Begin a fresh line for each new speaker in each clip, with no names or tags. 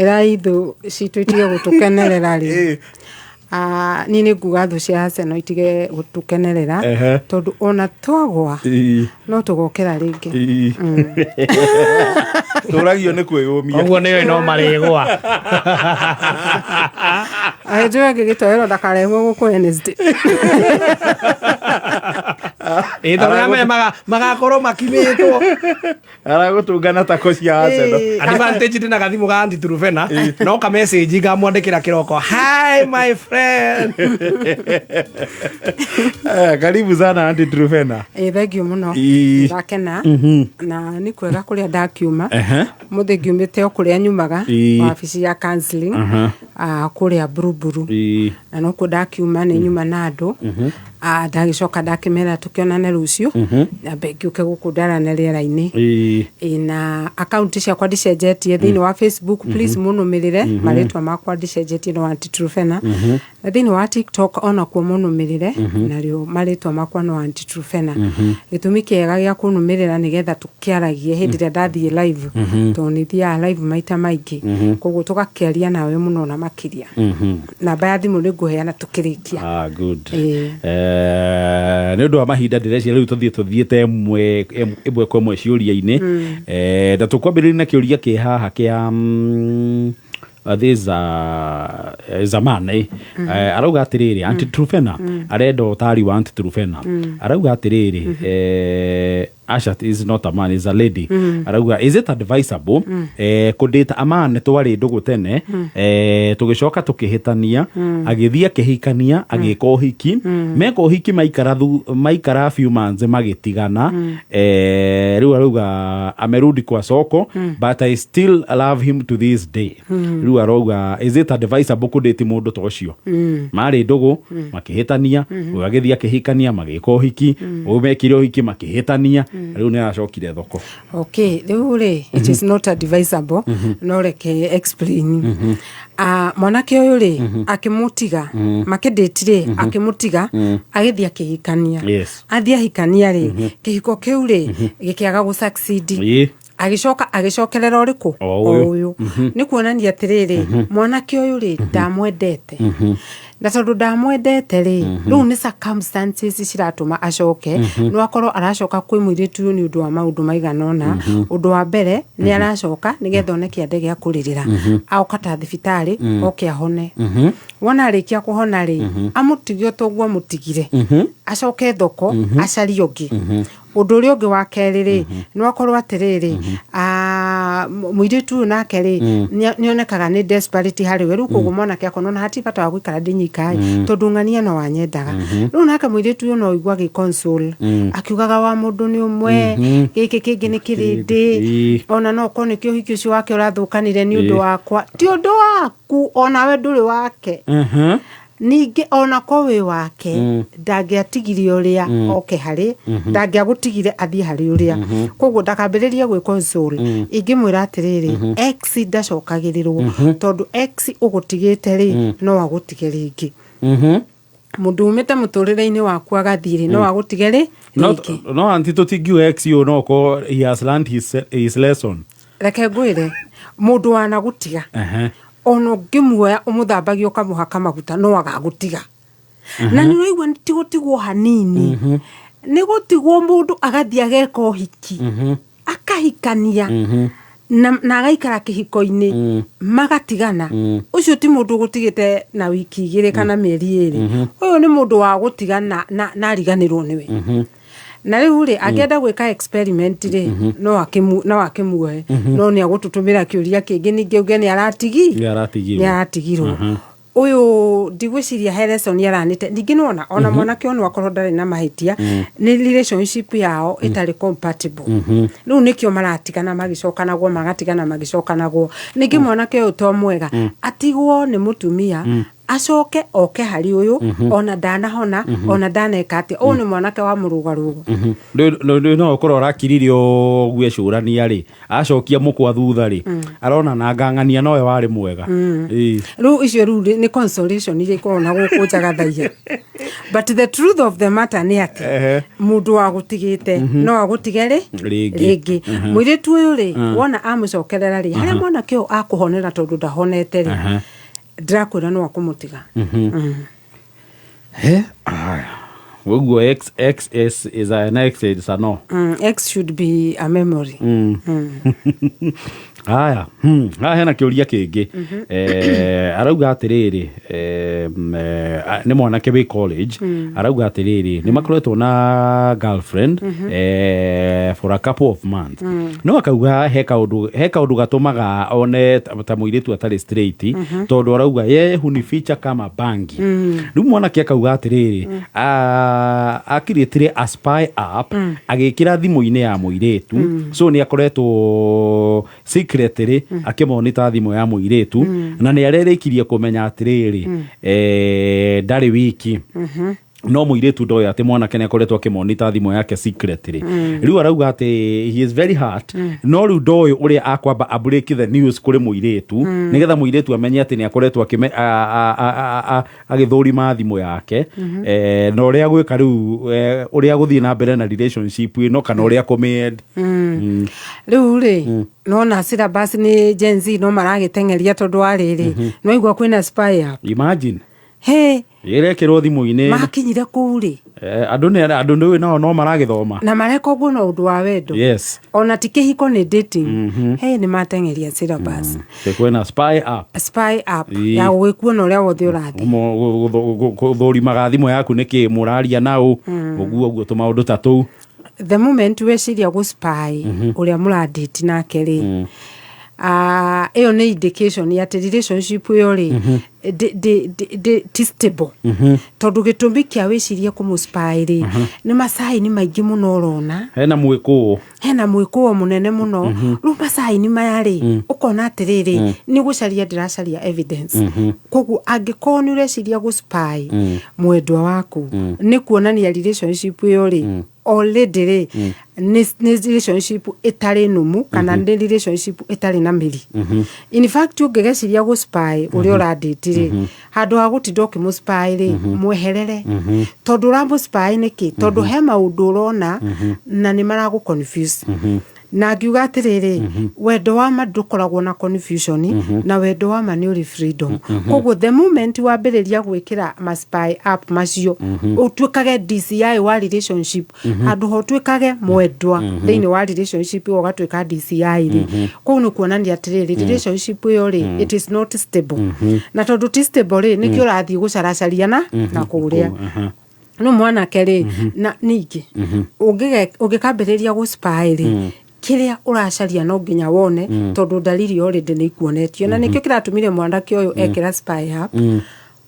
Ĩrai thũ citũ itige gũtũkenerera rĩ. Ah, niĩ nĩ nguga thũ cia Arsenal itige gũtũkenerera tondũ ona twagwa no tũgokĩra rĩngĩ.
Tũragio nĩ kwĩyũmia.
Ũguo nĩyo no marĩgwa.
Ahĩnjũ angĩ gĩtoero ndakarehwo gũkũ Wednesday.
Ĩ tondũ nĩamenye magakorwo makimĩtwo.
Aragũtungana tako cia Arsenal.
Advantage ndĩ na gathimũ ga Aunty Trufena no ka message ngamwandĩkĩra kĩroko, "Hi my friend."
Karibu sana, Aunty Trufena.
Ĩ, thengiũ mũno. Ndakena na nĩ kwega kũrĩa ndakiuma. Mũthĩ ngiumĩte o kũrĩa nyumaga, wabici ya counseling, kũrĩa Buruburu, na nokuo ndakiuma, nĩ nyuma na andũ. Ndagĩcoka ndakĩmera tũkĩonane rũciũ, nyambe ngĩũke gũkũ ndarane rĩera-inĩ. Ĩ, na akaunti ciakwa ndicenjetie thĩinĩ wa Facebook, please mũnũmĩrĩre, marĩtwa makwa ndicenjetie, no Aunty Trufena. Na thĩinĩ wa TikTok onakuo mũnũmĩrĩre, narĩo marĩtwa makwa no Aunty Trufena. Gĩtũmi kĩega gĩa kũnũmĩrĩra nĩgetha tũkĩaragie hĩndĩ ĩrĩa ndathiĩ live, tondũ nĩ thiaga live maita maingĩ, koguo tũgakĩaria nawe mũno na makĩria. Namba ya thimũ nĩ ngũheana tũkĩrĩkia.
Ah, good.
Ĩĩ.
Nĩ ũndũ wa mahinda ndĩreciria rĩu tũthiĩ tũthiĩte ĩmwe kwa ĩmwe ciũria-inĩ. Na tũkwambĩrĩria na kĩũria kĩ haha kĩa this zaman. Arauga atĩrĩrĩ, Aunty Trufena arenda ũtari wa Aunty Trufena. Arauga atĩrĩrĩ, Asha is not a man, is a lady. Arauga, is it advisable kũdate a man twarĩ ndũgũ tene, tũgĩcoka tũkĩhĩtania, agĩthiĩ akĩhikania, agĩka ũhiki, meka ũhiki, maikara few months magĩtigana. Rĩu arauga amerudi kwa soko, but I still love him to this day. Rĩu arauga, is it advisable kũdate mũndũ ta ũcio marĩ ndũgũ, makĩhĩtania, ũyũ agĩthiĩ akĩhikania, magĩka ũhiki, ũyũ mekire ũhiki makĩhĩtania, rĩu nĩ aracokire thoko?
Okay, rĩu rĩ, it is not advisable, no reke explain. Mwanake ũyũ rĩ, akĩmũtiga makĩndĩti rĩ, akĩmũtiga agĩthiĩ akĩhikania. Athiĩ ahikania rĩ, kĩhiko kĩu rĩ gĩkĩaga gũ succeed. Agĩcoka agĩcokerera ũrĩkũ?
O ũyũ.
O ũyũ. Nĩ kuonania atĩrĩrĩ, mwanake ũyũ rĩ ndamwendete, na tondũ ndamwendete rĩ, rĩu nĩ circumstances ciratũma acoke. No akorwo aracoka kwĩ mũirĩtu ũyũ nĩ ũndũ wa maũndũ maigana ũna. Ũndũ wa mbere, nĩ aracoka nĩgetha one kĩande gĩa kũrĩrĩra, aoka ta thibitarĩ oke ahone. Wona arĩkia kũhona rĩ, amũtige o toguo amũtigire, acoke thoko acarie ũngĩ. Ũndũ ũrĩa ũngĩ wa kerĩ rĩ, no akorwo atĩrĩrĩ, mũirĩtu ũyũ nake rĩ nĩonekaga nĩ desperate harĩ we rĩu, koguo mwanake akona ona hatirĩ bata wa gũikara ndĩ nyika ĩ, tondũ ng'ania no wanyendaga. Rĩu nake mũirĩtu ũyũ no ũigua agĩ console akiugaga wa mũndũ nĩ ũmwe, gĩkĩ kĩngĩ nĩ kĩrĩndĩ. Ona no ũkorwo nĩkĩo ũhiki ũcio wake ũrathũkanire nĩ ũndũ wakwa. Ti ũndũ waku, onawe ndũrĩ wake. Ningĩ ona ko wĩ wake, ndangĩatigire ũrĩa oke harĩ, ndangĩagũtigire athiĩ harĩ ũrĩa. Koguo ndakambĩrĩrie gwĩ console. Ingĩmwĩra atĩrĩrĩ, ex ndacokagĩrĩrwo, tondũ ex ũgũtigĩte rĩ, no agũtige rĩngĩ. Mũndũ umĩte mũtũrĩre-inĩ waku agathiĩ rĩ, no agũtige rĩ
No,
rĩngĩ.
no aunty, tũtingiuga ex ũyũ no ko he has learned his lesson.
Reke ngwĩre, mũndũ wanagũtiga, ona ũngĩmuoya ũmũthambagie ũkamũhaka maguta, no agagũtiga. Na nĩ ũraigua ti gũtigwo hanini, nĩ gũtigwo mũndũ agathiĩ ageka ũhiki, akahikania na agaikara kĩhiko-inĩ, magatigana. Ũcio ti mũndũ ũgũtigĩte na wiki 2 kana mĩeri 2. Ũyũ nĩ mũndũ wa gũtiga na ariganĩrwo nĩwe. Na rĩu rĩ, angĩenda gwĩka experiment rĩ, no akĩmuoe, no nĩ agũtũtũmĩra kĩũria kĩngĩ ningĩ auge nĩ aratigi
Nĩ aratigirwo.
Nĩ aratigirwo. Ũyũ ndigwĩciria he lesson aranĩte. Ningĩ nĩwona ona mwanake ũyũ no akorwo ndarĩ na mahĩtia, nĩ relationship yao ĩtarĩ compatible, rĩu nĩkĩo maratigana magĩcokanagwo, magatigana magĩcokanagwo. Ningĩ mwanake ũyũ to mwega atigwo nĩ mũtumia. Acoke oke harĩ ũyũ ona ndanahona, ona ndaneka atĩa. Ũyũ nĩ mwanake wa mũrũgarũgo.
Rĩu no ũkorwo ũrakirire ũguo ecũrania rĩ, acokia mũkwa thutha rĩ, arona na ngang'ania nowe warĩ mwega. Ĩĩ.
Rĩu icio rĩu nĩ consolation iria ikoragwo na gũkũ njagathaia, but the truth of the matter nĩ atĩ mũndũ wa gũtigĩte no agũtige rĩ.
Rĩngĩ.
Rĩngĩ. Mũirĩtu ũyũ rĩ, wona amũcokerera rĩ, harĩa mwanake ũyũ akũhonera, tondũ ndahonete rĩ, ndĩrakwĩra no akũmũtiga.
He, aya. Ũguo ex, ex is an ex is a no.
Ex should be a memory.
Haya, haha hena kĩũria kĩngĩ. Arauga atĩrĩrĩ, nĩ mwanake wĩ college, arauga atĩrĩrĩ, nĩ makoretwo na girlfriend for a couple of months, no akauga he kaũndũ gatũmaga one ta mũirĩtu atarĩ straight, tondũ arauga ye hunificha kama bangi. Rĩu mwanake akauga atĩrĩrĩ, akirĩtire a spy app, agĩkĩra thimũ-inĩ ya mũirĩtu, so nĩ akoretwo secretly akĩmonita thimũ ya mũirĩtu, na nĩ arerĩkirie kũmenya atĩrĩrĩ, ndarĩ wiki, no mũirĩtu ndoĩ atĩ mwanake nĩ akoretwo akĩmonita thimũ yake secretly. Rĩu arauga atĩ he is very hurt, no rĩu ndoĩ ũrĩa akwamba a break the news kũrĩ mũirĩtu, nĩgetha mũirĩtu amenye atĩ nĩ akoretwo agĩthũrima thimũ yake, na ũrĩa gwĩka rĩu, ũrĩa gũthiĩ na mbere na relationship ĩno kana ũrĩa kũmĩend.
Rĩu rĩ, nona syllabus nĩ Gen Z no maragĩteng'eria, tondũ wa rĩrĩ, no igua kwĩna spy app.
Imagine.
He.
Ĩrekĩrwo thimũ-inĩ.
Makinyire kũu rĩ.
Andũ nĩ nao no maragĩthoma.
Na mareka ũguo na ũndũ wa wendo. Ona ti kĩhiko, nĩ dating. He, nĩ mateng'eria syllabus.
Atĩ kwĩna spy app.
Spy app ya gũgĩkuona ũrĩa wothe ũrathiĩ.
Gũthũrimaga thimũ yaku nĩkĩ, mũraria naũ, ũguo ũguo tũmaũndũ ta tũu.
The moment weciria gũ spy ũrĩa mũradate nake rĩ, ĩyo nĩ indication atĩ relationship ĩyo rĩ ti stable, tondũ gĩtũmi kĩa wĩcirie kũmũ spy rĩ, nĩ macaini maingĩ mũno ũrona.
Hena mwĩkũũ.
Hena mwĩkũo mũnene mũno. Rĩu macaini maya rĩ, ũkona atĩrĩrĩ, nĩ gũcaria ndĩracaria evidence. Koguo angĩkorwo nĩ ũreciria gũ spy mwendwa waku, nĩ kuonania relationship ĩyo rĩ already rĩ nĩ relationship ĩtarĩ nũmu kana nĩ relationship ĩtarĩ na mĩri. In fact, ũngĩgeciria gũ spy ũrĩa ũradate rĩ, handũ ha gũtinda ũkĩmũ spy rĩ, mweherere, tondũ ũramũ spy nĩkĩ? Tondũ he maũndũ ũrona na nĩ maragũ confuse. Na ngiuga atĩrĩrĩ, wendo wa ma ndũkoragwo na confusion, na wendo wa ma nĩ ũrĩ freedom. Koguo the moment wambĩrĩria gwĩkĩra ma spy app macio, ũtuĩkage DCI wa relationship handũ ha ũtuĩkage mwendwa thĩinĩ wa relationship ĩyo, ũgatuĩka DCI rĩ, kũu nĩ kuonania atĩrĩrĩ, relationship ĩyo rĩ, it is not stable. Na tondũ ti stable rĩ, nĩkĩo ũrathiĩ gũcaracaria na kũrĩa no mwanake rĩ. Na ningĩ ũngĩkambĩrĩria gũ spy rĩ, kĩrĩa ũracaria no nginya wone, tondũ ndariri already nĩ ikuonetio, na nĩkĩo kĩratũmire mwanake ũyũ ekĩra spy app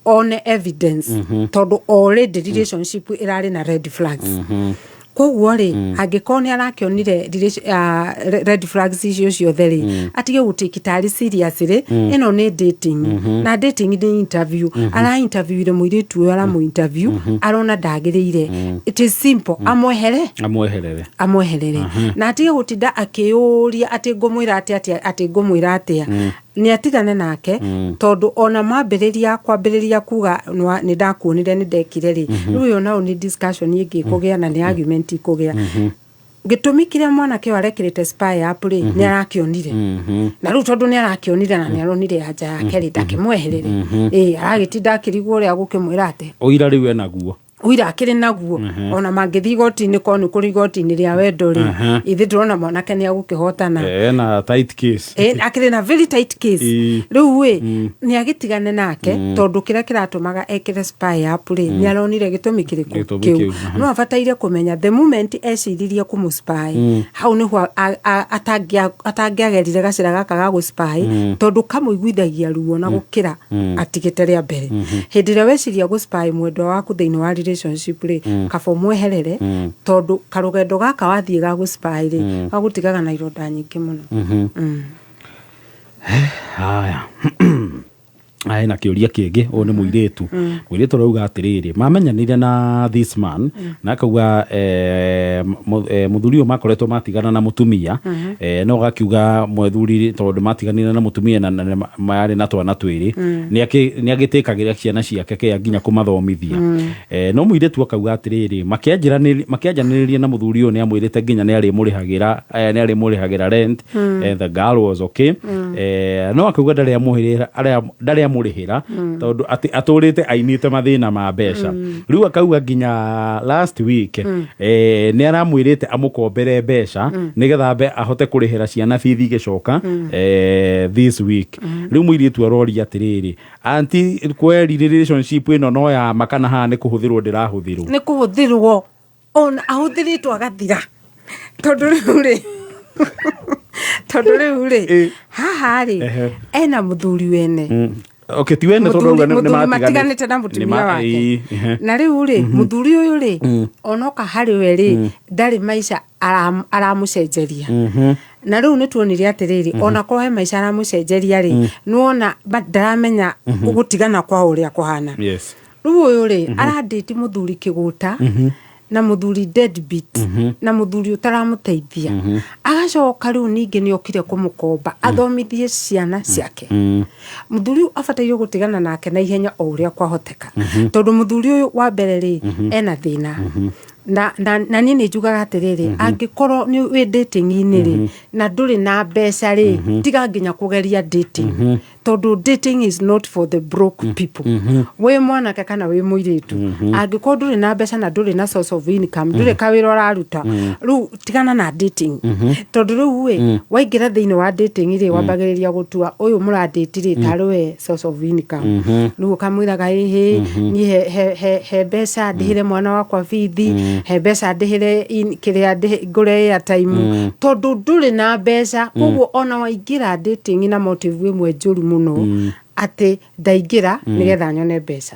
one evidence, tondũ already relationship ĩrarĩ na red flags. Koguo rĩ, angĩkorwo nĩ arakĩonire red flags icio ciothe rĩ, atige gũtĩki tarĩ serious rĩ. Ĩno nĩ dating, na dating nĩ interview. Ara interviewire mũirĩtu ũyũ, aramũ interview, arona ndagĩrĩire. It is simple, amwehere.
Amweherere.
Amweherere na atige gũtinda akĩyũria atĩ ngũmwĩra atĩa, atĩ ngũmwĩra atĩa. Nĩ atigane nake, tondũ ona mambĩrĩria kwambĩrĩria kuga nĩ ndakuonire, nĩ ndekire rĩ, rĩu ĩyo nao nĩ discussion ĩngĩ ĩkũgĩa na nĩ argument ikũgĩa. Gĩtũmi kĩrĩa mwanake ũyũ arekĩrĩte spy app rĩ, nĩ arakĩonire, na rĩu tondũ nĩ arakĩonire na nĩ aronire anja yake rĩ, ndakĩmweherere. Ĩ aragĩtinda akĩrigwo ũrĩa gũkĩmwĩra atĩa.
Ũira rĩu enaguo.
Ũira akĩrĩ naguo. Ona mangĩthiĩ igoti-inĩ, korwo nĩ kũrĩ igoti-inĩ rĩa wendo rĩ, ithe ndĩrona mwanake nĩ agũkĩhotana.
Ena tight case.
Akĩrĩ na very tight case. Rĩu ĩ nĩ agĩtigane nake, tondũ kĩrĩa kĩratũmaga ekĩre spy app rĩ, nĩ aronire gĩtũmi kĩrĩkũ.
Gĩtũmi
kĩu.
Kĩu,
No abataire kũmenya the moment eciririe kũmũ spy, hau nĩho atangĩagerire gacĩra gaka ga gũ spy, tondũ kamũiguithagia ruo na gũkĩra atigĩte rĩa mbere. Hĩndĩ ĩrĩa weciria gũ spy mwendwa waku thĩinĩ wa relationship rĩ, kaba ũmweherere, tondũ karũgendo gaka wathiĩ ga gũ spy rĩ, gagũtigaga na ironda nyingĩ mũno.
Haya, haya. Haha hena kĩũria kĩngĩ. Ũyũ nĩ mũirĩtu. Mũirĩtu arauga atĩrĩrĩ, mamenyanire na this man na akauga mũthuri ũyũ makoretwo matigana na mũtumia, no gakiuga mwethuri tondũ matiganire na mũtumia na marĩ na twana twĩrĩ, nĩ agĩtĩkagĩra ciana ciake kĩa nginya kũmathomithia. No mũirĩtu akauga atĩrĩrĩ, makĩanjanĩrĩria na mũthuri ũyũ nĩ amwĩrĩte nginya nĩ arĩmũrĩhagĩra rent. The girl was okay, no akauga ndarĩ amũrĩhĩra tondũ atĩ atũrĩte ainĩte mathĩna ma mbeca. Rĩu akauga nginya last week nĩ aramwĩrĩte amũkombere mbeca nĩgetha ambe ahote kũrĩhĩra ciana bithi igĩcoka this week. Rĩu mũirĩtu aroria atĩrĩrĩ, "Auntie, kweri relationship ĩno no ya ma kana haha nĩ kũhũthĩrwo ndĩrahũthĩrwo?"
Nĩ kũhũthĩrwo, ona ahũthĩrĩtwo agathira, tondũ rĩu rĩ haha rĩ ena mũthuri wene.
Okay, ti wene tondũ auga nĩ
Mũthuri matiganĩte na mũtumia wake. Na rĩu rĩ, mũthuri ũyũ rĩ, onoka harĩ we rĩ, ndarĩ maica aramũcenjeria. Na rĩu nĩ tuonire atĩrĩrĩ, ona korwo he maica aramũcenjeria rĩ, nĩwona ndaramenya gũtigana kwao ũrĩa kũhana. Rĩu ũyũ rĩ, arandĩti mũthuri kĩgũta na mũthuri deadbeat na mũthuri ũtaramũteithia. Agacoka rĩu ningĩ nĩ okire kũmũkomba athomithie ciana ciake. Mũthuri ũyũ abataire gũtigana nake na ihenya o ũrĩa kwahoteka, tondũ mũthuri ũyũ wa mbere rĩ, ena thĩna. Na niĩ nĩ njugaga atĩrĩrĩ, angĩkorwo nĩ wĩ dating-inĩ rĩ, na ndũrĩ na mbeca rĩ, tiga nginya kũgeria dating, tondũ dating is not for the broke people. Wĩ mwanake kana wĩ mũirĩtu, angĩkorwo ndũrĩ na mbeca na ndũrĩ na source of income, ndũrĩ kawĩra ũraruta, rĩu tigana na dating, tondũ rĩu ĩ waingĩra thĩinĩ wa dating rĩ, wambagĩrĩria gũtua ũyũ mũradate rĩ tarĩ we source of income. Rĩu ũkamwĩraga, "Ĩhĩ, niĩ he mbeca ndĩhĩre mwana wakwa bithi, he mbeca ndĩhĩre kĩrĩa ngũre airtime," tondũ ndũrĩ na mbeca. Koguo ona waingĩra dating na motive ĩmwe njũru mũno, atĩ ndaingĩra nĩgetha nyone mbeca,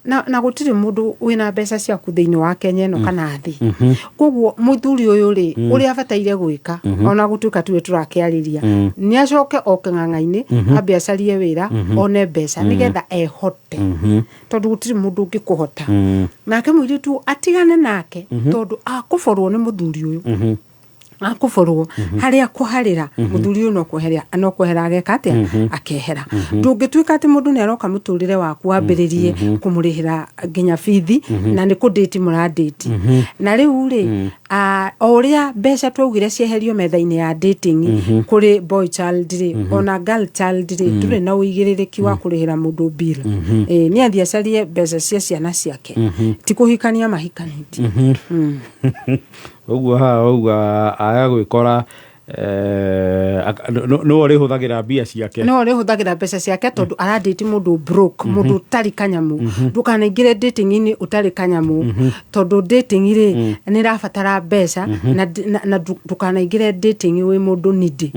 na gũtirĩ mũndũ wĩna mbeca ciaku thĩinĩ wa Kenya ĩno kana thĩ. Koguo mũthuri ũyũ rĩ, ũrĩa abataire gwĩka, ona gũtuĩka tiwe tũrakĩarĩria, nĩ acoke oke ng'ang'a-inĩ, ambe acarie wĩra, one mbeca nĩgetha ehote, tondũ gũtirĩ mũndũ ũngĩkũhota. Nake mũirĩtu atigane nake, tondũ akũborwo nĩ mũthuri ũyũ, akũborwo harĩa kũharĩra mũthuri ũyũ no kweheria, no kwehera ageka atĩa, akehera. Ndũngĩtuĩka atĩ mũndũ nĩ aroka mũtũrĩre waku wambĩrĩrie kũmũrĩhĩra nginya bithi na nĩ kũndĩti mũrandĩti. Na rĩu rĩ, o ũrĩa mbeca twaugire cieherio metha-inĩ ya dating kũrĩ boy child rĩ, ona girl child rĩ, ndũrĩ na ũigĩrĩrĩki wa kũrĩhĩra mũndũ bill. Nĩ athiĩ acarie mbeca cia ciana ciake, ti kũhikania mahikanĩtie.
Ũguo haha ũguo aya gwĩkora nĩwe ũrĩhũthagĩra mbia ciake.
No ũrĩhũthagĩra mbeca ciake, tondũ arandĩti mũndũ broke, mũndũ ũtarĩ kanyamũ. Ndũkanaingĩre dating-inĩ ũtarĩ kanyamũ, tondũ dating rĩ, nĩ ĩrabatara mbeca. Na ndũkanaingĩre dating wĩ mũndũ needy,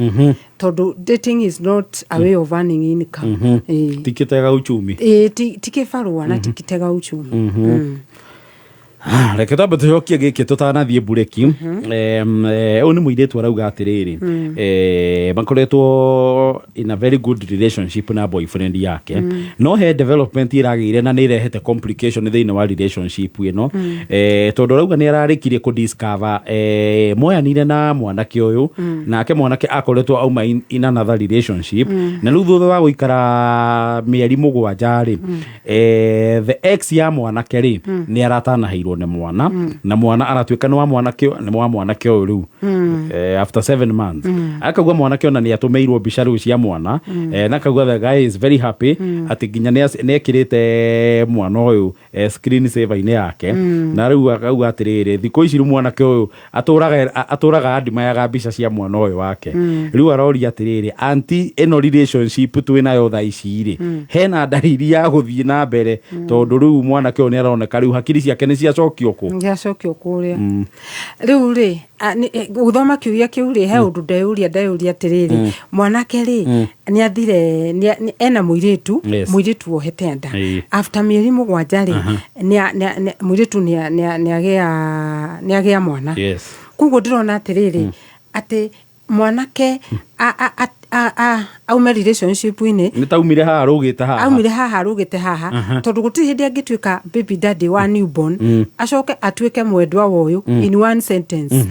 tondũ dating is not a way of earning income.
Ti gĩtega uchumi.
Ĩĩ, ti kĩbarũa na ti gĩtega uchumi.
Ah, reke twambe tũcokie gĩkĩ tũtanathiĩ mbureki. Ũyũ nĩ mũirĩtu arauga atĩrĩrĩ, makoretwo in a very good relationship na boyfriend yake, no he development ĩragĩire na nĩ ĩrehete complication thĩinĩ wa relationship ĩno, tondũ arauga nĩ ararĩkirie kũ discover moyanire na mwanake ũyũ, nake mwanake akoretwo auma in another relationship. Na rĩu thutha wa gũikara mĩeri 7 rĩ, the ex ya mwanake rĩ, nĩ aratanahĩirwo nĩ mwana, na mwana aratuĩka nĩ wa mwanake ũyũ rĩu after 7 months. Akauga mwanake ona nĩ atũmĩirwo mbica rĩu cia mwana, na akauga the guy is very happy atĩ nginya nĩ ekĩrĩte mwana ũyũ screen saver-inĩ yake. Na rĩu akauga atĩrĩrĩ, thikũ ici rĩu mwanake ũyũ atũraga andimayaga mbica cia mwana ũyũ wake. Rĩu aroria atĩrĩrĩ, "Auntie, ĩno relationship twĩ nayo thaa ici rĩ, hena ndariri ya gũthiĩ na mbere?" Tondũ rĩu mwanake ũyũ nĩ aroneka rĩu hakiri ciake nĩ ciacokio kũ.
Gĩacokio kũrĩa. Rĩu rĩ, gũthoma kĩũria kĩu rĩ, he ũndũ ndeyũria atĩrĩrĩ, mwanake rĩ, nĩ athire ena mũirĩtu, mũirĩtu wohete nda. After mĩeri 7 rĩ, mũirĩtu nĩ agĩa mwana. Koguo ndĩrona atĩrĩrĩ, atĩ mwanake Aume relationship-inĩ.
Nĩ taumire haha rũgĩte haha.
Aumire haha arũgĩte haha, tondũ gũtirĩ hĩndĩ angĩtuĩka baby daddy wa newborn acoke atuĩke mwendwa wa ũyũ in one sentence.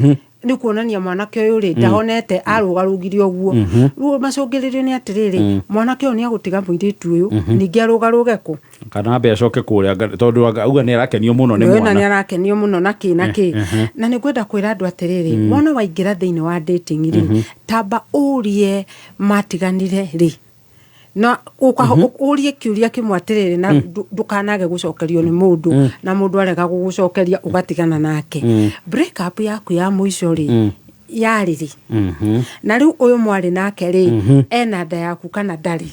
Nĩ kuonania mwanake ũyũ rĩ, ndahonete, arũgarũgire ũguo. Rĩu macũngĩrĩrio nĩ atĩrĩrĩ, mwanake ũyũ nĩ agũtiga mũirĩtu ũyũ, ningĩ arũgarũge kũ?
Kana ambe acoke kũrĩa tondũ auga nĩ arakenio mũno nĩ
na nĩ
mwana.
Arakenio mũno na kĩ na kĩ. Na nĩ ngwenda kwĩra andũ atĩrĩrĩ, wona waingĩra thĩinĩ wa dating rĩ, tamba ũrie matiganire rĩ, na ũrie kĩũria kĩmwe atĩrĩrĩ, na ndũkanage gũcokerio nĩ mũndũ, na mũndũ arega gũgũcokeria ũgatigana nake. Break up yaku ya mũico rĩ, yarĩ rĩ? Na rĩu ũyũ mwarĩ nake rĩ, ena nda yaku kana ndarĩ?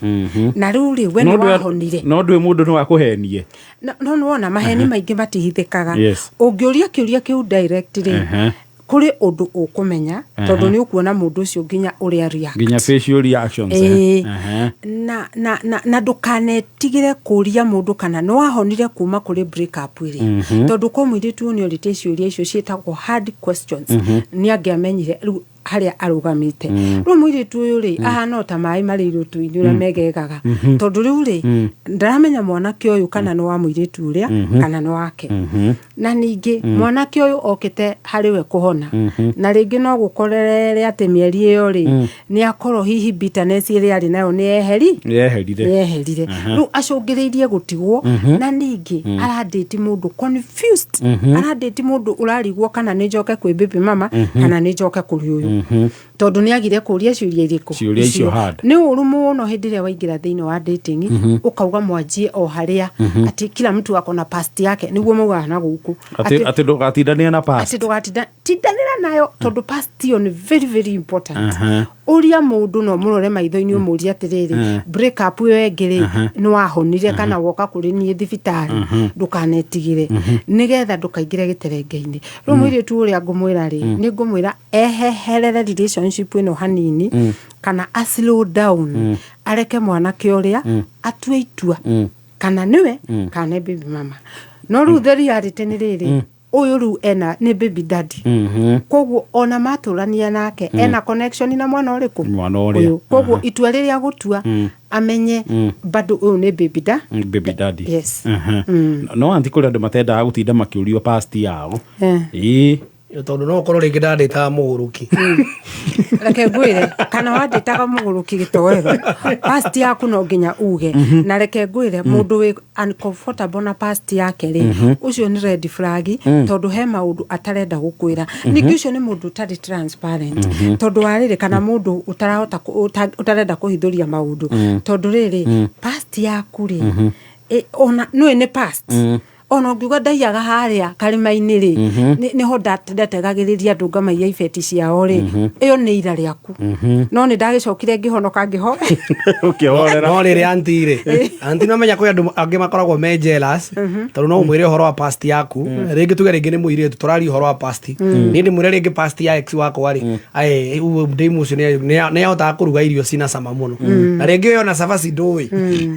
Na rĩu rĩ, we nĩ wahonire?
No ndwĩ mũndũ nĩ wakũhenie.
No nĩwona maheni maingĩ matihithĩkaga. Ũngĩũria kĩũria kĩu direct rĩ, kũrĩ ũndũ ũkũmenya, tondũ nĩ ũkuona mũndũ ũcio nginya ũrĩa react.
Nginya facial reactions.
Ĩĩ. Na ndũkanetigĩre kũria mũndũ kana nĩ wahonire kuma kũrĩ break up rĩ, tondũ ko mũirĩtu ũyũ nĩ orĩtie ciũria icio ciĩtagwo hard questions, nĩ angĩamenyire rĩu harĩa arũgamĩte. Rĩu mũirĩtu ũyũ rĩ, ahana o ta maĩ marĩ irũtũ-inĩ ũrĩa megegaga, tondũ rĩu rĩ, ndaramenya mwanake ũyũ kana nĩ wa mũirĩtu ũrĩa kana nĩ wake. Na ningĩ mwanake ũyũ okĩte harĩ we kũhona, na rĩngĩ no gũkorerere atĩ mĩeri ĩyo rĩ, nĩ akorwo hihi bitterness ĩrĩa arĩ nayo nĩ yeheri.
Yeherire.
Nĩ yeherire. Rĩu acũngĩrĩirie gũtigwo, na ningĩ arandĩti mũndũ confused, arandĩti mũndũ ũrarigwo kana nĩ njoke kwĩ baby mama kana nĩ njoke kũrĩ ũyũ, tondũ nĩ agire kũria ciũria irĩkũ?
Ciũria icio hard.
Nĩ ũru mũno hĩndĩ ĩrĩa waingĩra thĩinĩ wa dating ũkauga mwanjie o harĩa atĩ kila mtu ako na past yake, nĩguo maugaga na gũkũ.
Atĩ ndũgatindanĩre na past.
Atĩ ndũgatinda tindanĩra nayo, tondũ past ĩyo nĩ very very important. Ũria mũndũ no mũrore maitho-inĩ, ũmũrie atĩrĩrĩ, break up ĩyo ĩngĩ rĩ, nĩ wahonire kana woka kũrĩ niĩ thibitarĩ? Ndũkanetigĩre, nĩgetha ndũkaingĩre gĩterenge-inĩ. Rĩu mũirĩtu ũrĩa ngũmwĩra rĩ, nĩ ngũmwĩra eheherere relationship ĩno hanini, kana a slow down, areke mwanake ũrĩa atue itua kana nĩwe kana nĩ baby mama. No rĩu the reality nĩ rĩrĩ, ũyũ rĩu ena nĩ baby daddy, koguo ona matũrania nake ena connection na mwana ũrĩkũ?
Mwana ũrĩa.
Ũyũ. Koguo itua rĩrĩa gũtua, amenye bado ũyũ nĩ baby da
Baby daddy.
Yes.
No anti kũrĩ andũ matendaga gũtinda makĩũrio past yao. Ĩĩ.
Tondũ no ũkorwo rĩngĩ ndandĩtaga mũgũrũki.
Reke ngwĩre, kana wandĩtaga mũgũrũki gĩtoero, past yaku no nginya uge. Na reke ngwĩre, mũndũ wĩ uncomfortable na past yake rĩ, ũcio nĩ red flag, tondũ he maũndũ atarenda gũkwĩra. Ningĩ ũcio nĩ mũndũ ũtarĩ transparent, tondũ wa rĩrĩ, kana mũndũ ũtarahota ũtarenda kũhithũria maũndũ, tondũ rĩrĩ, past yaku rĩ, ona nĩũĩ nĩ past, ona ũngiuga ndaiyaga harĩa karĩma-inĩ rĩ, nĩho ndategagĩrĩria andũ ngamaiya ibeti ciao rĩ, ĩyo nĩ ira rĩaku. No nĩ ndagĩcokire ngĩhonoka ngĩho.
Ũkĩhorera.
No rĩrĩ, anti rĩ, anti no menya kwĩ andũ angĩ makoragwo me jealous, tondũ no ũmwĩre ũhoro wa past yaku rĩngĩ, tuge rĩngĩ nĩ mũirĩtu tũraria ũhoro wa past, niĩ ndĩmwĩre rĩngĩ past ya ex wakwa rĩ, ae ndĩmu ũcio nĩ ahotaga kũruga irio cina cama mũno, na rĩngĩ ũyũ ona cabaci ndũĩ,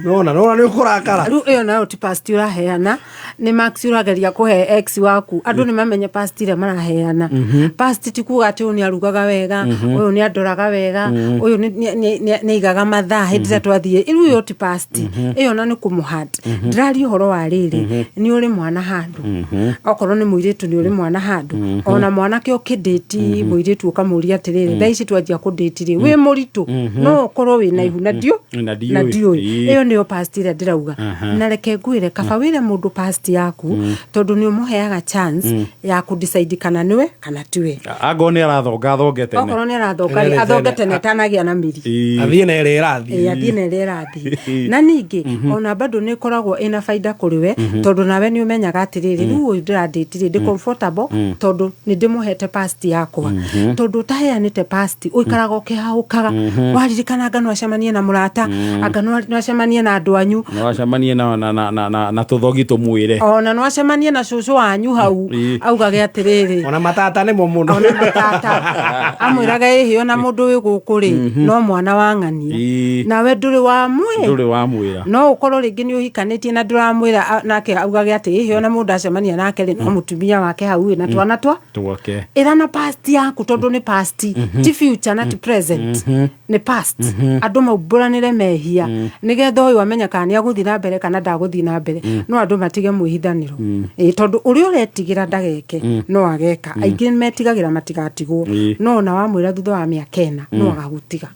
nona nĩ ũkũrakara.
Rĩu ĩyo nayo ti past ũraheana, nĩ marks ũrageria kũhe ex waku. Andũ nĩ mamenye past ĩrĩa maraheana. Past ti kuga atĩ ũyũ nĩ arugaga wega, ũyũ nĩ andoraga wega, ũyũ nĩ aigaga mathaa hĩndĩ ĩrĩa twathiĩ. Rĩu ĩyo ti past ĩyo, na nĩ kũmũhat. Ndĩraria ũhoro wa rĩrĩ, nĩ ũrĩ mwana handũ, okorwo nĩ mũirĩtu nĩ ũrĩ mwana handũ, ona mwanake ũkĩndĩti mũirĩtu ũkamũria atĩrĩrĩ, thaa ici twanjia kũndĩti rĩ, wĩ mũritũ, no ũkorwo wĩna ihu na ndio
Na ndiũĩ.
Na ndiũĩ. Ĩyo nĩyo past ĩrĩa ndĩrauga. Na reke ngwĩre, kaba wĩre mũndũ past yaku, tondũ nĩ ũmũheaga chance ya kũ decide kana nĩwe kana tiwe.
Angorwo nĩ arathonga, athonge tene.
Okorwo nĩ arathonga
Tene
rĩ,
tene.
athonge tene atanagĩa na mĩri.
Athiĩ na ĩrĩa ĩrathiĩ.
Ĩĩ, athiĩ na ĩrĩa ĩrathiĩ. Na ningĩ ona bado nĩ ĩkoragwo ĩna baida kũrĩ we, tondũ nawe nĩ ũmenyaga atĩrĩrĩ, rĩu ũyũ ndĩrandĩti rĩ, ndĩ comfortable tondũ nĩ ndĩmũhete past yakwa. Tondũ ũtaheanĩte past, ũikaraga ũkĩhaũkaga, waririkana anga no acemanie na mũrata, anga no acemanie na andũ anyu.
No acemanie na tũthogi tũmwĩre.
Ona no acemanie na cũcũ wanyu hau, augage atĩrĩrĩ,
Ona matata nĩmo mũno.
Ona matata amwĩraga, ĩhĩ, ona mũndũ wĩ gũkũ rĩ, no mwana wa ng'ania. Nawe ndũrĩ wa mwĩ
Ndũrĩ wamwĩra.
No ũkorwo rĩngĩ nĩ ũhikanĩtie na ndũramwĩra, nake augage atĩ ĩhĩ, ona mũndũ acemania nake rĩ, no mũtumia wake hau ĩ na twana twa
Twake.
Ĩra na past yaku, tondũ nĩ past, ti future na ti present, nĩ past. Andũ maumbũranĩre mehia nĩgetha ũyũ amenye kana nĩ agũthiĩ na mbere kana ndagũthiĩ na mbere. No andũ matige mwĩhithanĩro. Ĩ, tondũ ũrĩa ũretigĩra ndageke no ageka. Aingĩ metigagĩra matigatigwo, no ona wamwĩra thutha wa mĩaka 4 no agagũtiga.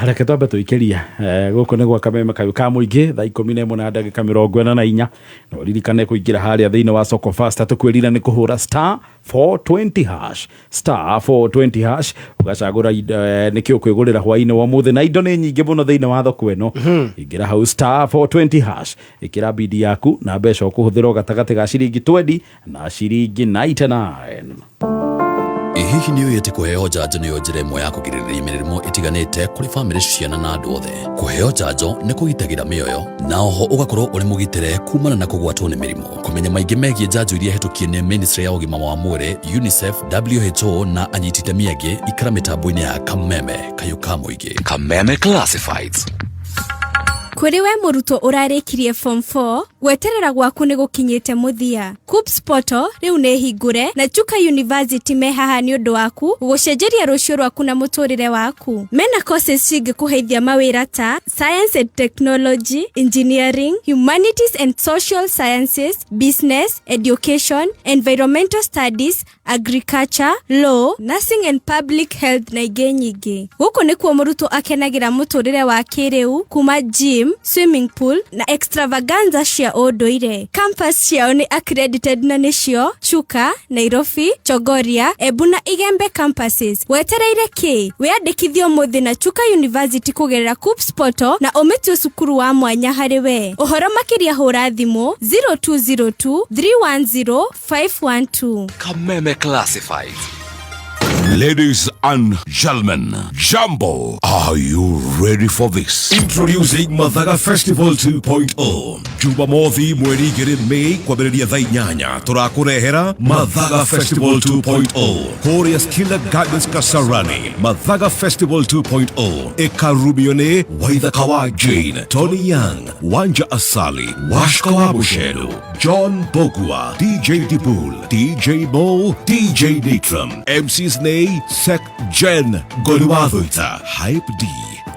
Reke twambe tũikĩria gũkũ nĩ gwa Kameme Kayũ ka Mũingĩ, thaa 11:44. Na ũririkane kũingĩra harĩa thĩinĩ wa Soko Fasta. Tũkwĩrire nĩ kũhũra *420#, *420#, ũgacagũra nĩkĩ ũkwĩgũrĩra hwaĩ-inĩ wa ũmũthĩ, na indo nĩ nyingĩ mũno thĩinĩ wa thoko ĩno. Ingĩra hau *420#, ĩkĩra bidi yaku na mbeca ũkũhũthĩra o gatagatĩ ga ciringi 20 na ciringi 99.
Ĩ hihi nĩ ũĩ atĩ kũheo njanjo nĩyo njĩra ĩmwe ya kũgirĩrĩria mĩrimũ ĩtiganĩte kũrĩ bamĩrĩ, ciana na andũ othe? Kũheo njanjo nĩ kũgitagĩra mĩoyo na oho ũgakorwo ũrĩ mũgitĩre kumana na kũgwatwo nĩ mĩrimũ. Kũmenya maingĩ megiĩ njanjo iria hetũkie nĩ Ministry ya ũgima wa mwĩrĩ, UNICEF, WHO na anyiti itemi angĩ, ikara mĩtambo-inĩ ya Kameme Kayũ ka Mũingĩ.
Kameme Classifieds.
Kũrĩ we mũrutwo ũrarĩkirie form 4, gweterera gwaku nĩ gũkinyĩte mũthia. KUCCPS portal rĩu nĩ hingũre na Chuka University me haha nĩ ũndũ waku gũcenjeria rũciũ rwaku na mũtũrĩre waku. Mena courses cingĩkũheithia mawĩra ta science and technology, engineering, humanities and social sciences, business, education, environmental studies, agriculture, law, nursing and public health na ingĩ nyingĩ. Gũkũ nĩkuo mũrutwo akenagĩra mũtũrĩre wa kĩrĩu kuma gym, swimming pool na extravaganza cia ũndũire. Campus ciao nĩ accredited na nĩcio Chuka, Nairobi, Chogoria, Embu na Igembe campuses. Wetereire kĩ? Wĩyandĩkithie ũmũthĩ na Chuka University kũgerera KUCCPS portal na ũmĩtue cukuru wa mwanya harĩ we. Ũhoro makĩria hũra thimũ 0202 310 512.
Kameme Classifieds.
Ladies and gentlemen, Jambo, are you ready for this? Introducing Mathaga Festival 2.0. Jumamothi mweri 2 Mei kwambĩrĩria thaa 8 tũrakũrehera Mathaga Festival 2.0 kũrĩa Skilla Gardens, Kasarani. Mathaga Festival 2.0 ĩkarumio nĩ Waithaka wa Jane, Tony Young, Wanja Asali, Washka wa Busheru, John Bogua, DJ Dibul, DJ Mo, DJ Nitram, MCs Nay, Sek Jen, Goliwathuita, Hype D,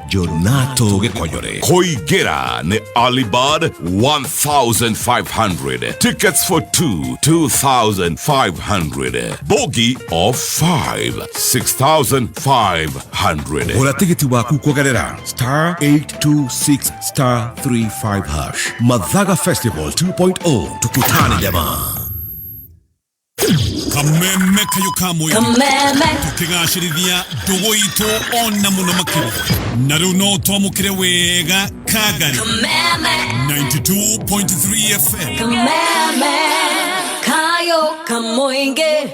Jonato Gĩkonyore. Kũingĩra nĩ Alibud 1500. Tickets for 2 2500. Bogey of 5 6500. Gũra tigiti waku kũgerera *826*35#. Mathaga Festival 2.0, tukutane jamaa.
Kameme Kayũ ka Mũingĩ.
Kameme.
Tũkĩgacĩrithia ndũgũ itũ ona mũno makĩria, na rĩu no twamũkĩre wega Kangari.
Kameme.
92.3 FM.
Kameme Kayo Kamoinge.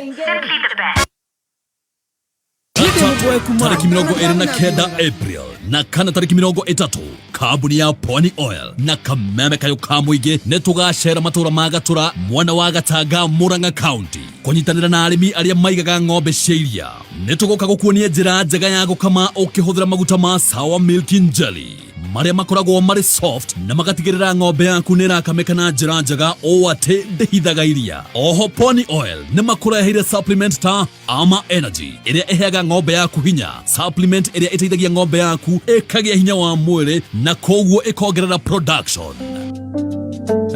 Tarĩki 29 April na kana tarĩki 30, kambuni ya Pwani Oil na Kameme Kayũ ka Mũingĩ nĩ tũgacera matũra ma Gatũra, mwena wa Gatanga, Murang'a County, kũnyitanĩra na arĩmi arĩa maigaga ng'ombe cia iria. Nĩ tũgoka gũkuonia njĩra njega ya gũkama ũkĩhũthĩra maguta ma Sawa Milk Jelly marĩa makoragwo marĩ soft na magatigĩrĩra ng'ombe yaku nĩ ĩrakamĩka na njĩra njega ũũ atĩ ndĩhithaga iria. Oho Pwani Oil nĩ makũreheire supplement ta Ama Energy ĩrĩa ĩheaga ng'ombe yaku hinya, supplement ĩrĩa ĩteithagia ng'ombe yaku ĩkagĩa hinya wa mwĩrĩ na koguo ĩkongerera production.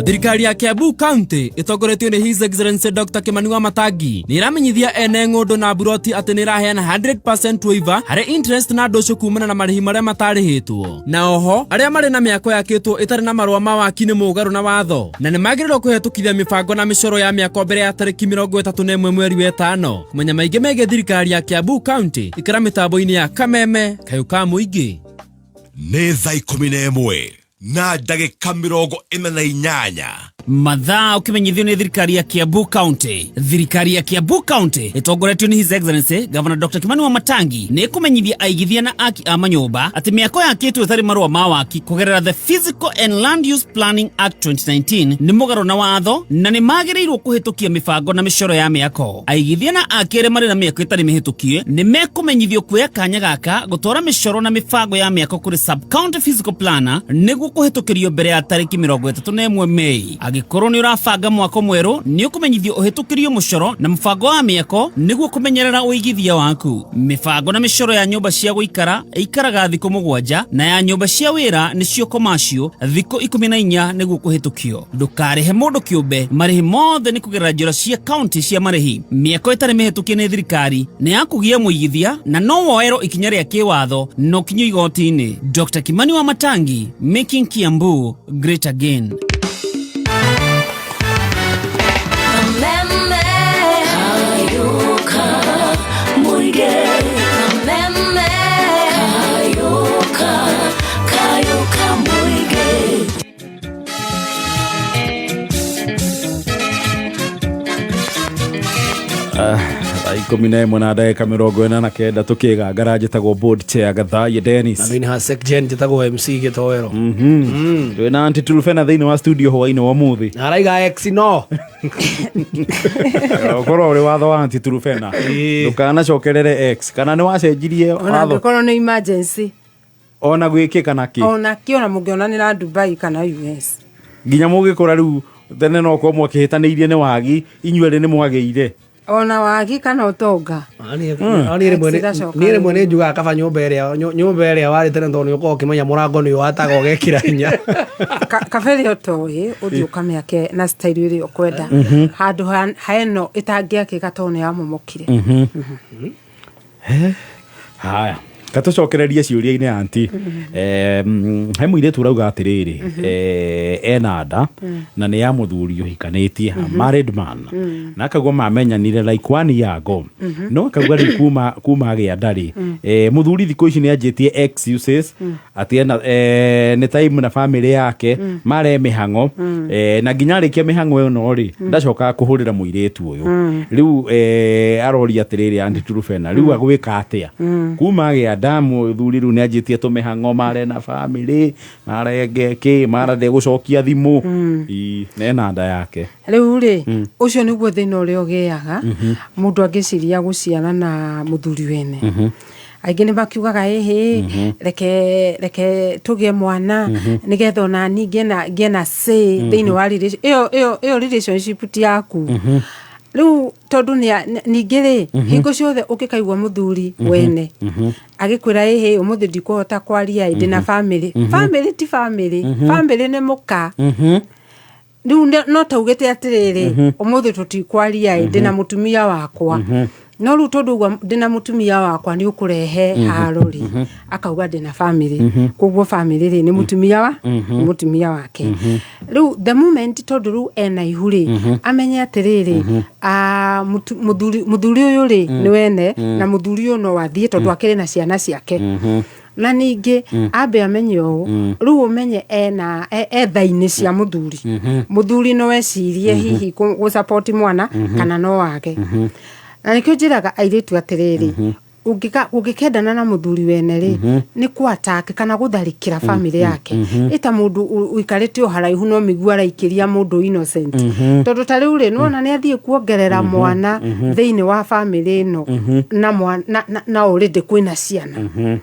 Thirikari ya Kiambu County ĩtongoretio nĩ His Excellency Dr. Kimani wa Matangi nĩ ĩramenyithia ene ng'ũndũ na buroti atĩ nĩ ĩraheana 100% waiver harĩ interest na ndũcũ kumana na marĩhi marĩa matarĩhĩtwo. Na oho arĩa marĩ na mĩako yakĩtwo ĩtarĩ na marũa ma waki nĩ mũgarũ na watho na nĩ magĩrĩirwo kũhetũkithia mĩbango na mĩcoro ya mĩako mbere ya tarĩki 31 mweri wa ĩtano. Kũmenya maingĩ megiĩ thirikari ya Kiambu County, ikara mĩtambo-inĩ ya Kameme Kayũ ka Mũingĩ.
Nĩ thaa 11:48.
Mathaa ũkĩmenyithio nĩ thirikari ya Kiambu County. Thirikari ya Kiambu County ĩtongoretio nĩ His Excellency Governor Dr. Kimani Wamatangi nĩ ĩkũmenyithia aigithia na aki a manyũmba atĩ mĩako yakĩtwo ĩtarĩ marũa ma waki kũgerera the Physical and Land Use Planning Act 2019 nĩ mũgarũ na watho na nĩ magĩrĩirwo kũhĩtũkia mĩbango na mĩcoro ya mĩako. Aigithia na aki arĩa marĩ na mĩako ĩtarĩ mĩhĩtũkie nĩ mekũmenyithio kuoya kanya gaka gũtwara mĩcoro na mĩbango ya mĩako kũrĩ sub county physical planner nĩguo kũhĩtũkĩrio mbere ya tarĩki 31 Mei. Angĩkorwo nĩ ũrabanga mwako mwerũ nĩ ũkũmenyithio ũhĩtũkĩrio mũcoro na mũbango wa mĩako nĩguo kũmenyerera ũigithia waku. Mĩbango na mĩcoro ya nyũmba cia gũikara ĩikaraga thikũ 7 na ya nyũmba cia wĩra nĩcio commercial thikũ 14 nĩguo kũhĩtũkio. Ndũkarĩhe mũndũ kĩũmbe, marĩhi mothe nĩ kũgerera njĩra cia kaunti cia marĩhi. Mĩako ĩtarĩ mĩhĩtũkie nĩ thirikari nĩ ya kũgia mũigithia na no woerwo ikinya rĩa kĩwatho na ũkinyio igoti-inĩ. Dr. Kimani Wamatangi, making Kiambu great again.
Kameme Kayuka Muige Kameme Kayuka Kayuka Muige.
Thaa 11 na ndagĩka 49 tũkĩgangara. Njĩtagwo board chair Gathaye Dennis.
Na thĩinĩ ha Secgen njĩtagwo MC Gĩtoero.
Twĩna Aunty Tulfena thĩinĩ wa studio hwainĩ wa ũmũthĩ.
Na araiga ex no.
Ũkorwo ũrĩ watho wa Aunty Tulfena, ndũkanacokerere ex kana nĩ wacenjirie
Ona
watho.
angĩkorwo nĩ emergency.
Ona gwĩkĩka na kĩ.
Ona kĩ, ona mũngĩonanĩra Dubai kana US.
Nginya mũgĩkũra rĩu, tene no korwo mwakĩhĩtanĩirie nĩ wagi, inyuerĩ nĩ mwagĩire.
Ona wagi kana ũtonga.
Niĩ rĩmwe nĩ njugaga kaba nyũmba ĩrĩa nyũmba ĩrĩa warĩ tene, tondũ nĩ ũkoragwo ũkĩmenya mũrango nĩ wataga ũgekĩra hinya.
Kaba ĩrĩa ũtoĩ ũthiĩ ũkamĩake na style ĩrĩa ũkwenda, handũ ha ĩno ĩtangĩakĩka tondũ nĩ yamomokire.
Haya, katũcokererie ciũria-inĩ, aunty. He mũirĩtu ũrauga atĩrĩrĩ, ena nda na nĩ ya mũthuri ũhikanĩtie, a married man, na akauga mamenyanire like one year ago, no akauga rĩu kuma agĩa nda rĩ, mũthuri thikũ ici nĩ anjĩtie excuses atĩ ena nĩ time na family yake, mare mĩhang'o, na nginya arĩkia mĩhang'o ĩno rĩ, ndacokaga kũhũrĩra mũirĩtu ũyũ. Rĩu aroria atĩrĩrĩ, Aunty Turufena, rĩu agwĩka atĩa kuma agĩa nda? Mũthuri rĩu nĩ anjĩtie tũmĩhang'o mare na family, marenge kĩ, mara ndegũcokia thimũ. Ii, na ena nda yake.
Rĩu rĩ, ũcio nĩguo thĩna ũrĩa ũgĩaga mũndũ angĩciria gũciara na mũthuri wene. Aingĩ nĩ makiugaga, ĩhĩ, reke tũgĩe mwana nĩgetha ona ni ngĩe na say thĩinĩ wa ĩyo ĩyo relationship ti yaku rĩu, tondũ ningĩ rĩ, hingo ciothe ũngĩkaigua mũthuri wene agĩkwĩra, ĩhĩ, ũmũthĩ ndikũhota kwaria, ĩ, ndĩna family. Family ti family, family nĩ mũka. Rĩu no taugĩte atĩrĩrĩ, ũmũthĩ tũtikwaria, ĩ, ndĩna mũtumia wakwa. No rĩu tondũ uga ndĩna mũtumia wakwa nĩ ũkũrehe haro rĩ, akauga ndĩna family, koguo family rĩ, nĩ mũtumia wa nĩ mũtumia wake. Rĩu the moment tondũ rĩu ena ihu rĩ, amenye atĩrĩrĩ, mũthuri ũyũ rĩ, nĩ wene, na mũthuri ũyũ no athiĩ tondũ akĩrĩ na ciana ciake. Na ningĩ ambe amenye ũũ, rĩu ũmenye ena etha-inĩ cia mũthuri. Mũthuri no ecirie hihi gũ mwana kana no age. Na nĩkĩo njĩraga airĩtu atĩrĩrĩ, ũngĩkendana na mũthuri wene rĩ, nĩ kũ attack kana gũtharĩkĩra family yake ĩta mũndũ ũikarĩte o haraihu no mĩguo araikĩria mũndũ innocent, tondũ ta rĩu rĩ, nĩwona nĩ athiĩ kuongerera mwana thĩinĩ wa family ĩno na na already kwĩna ciana.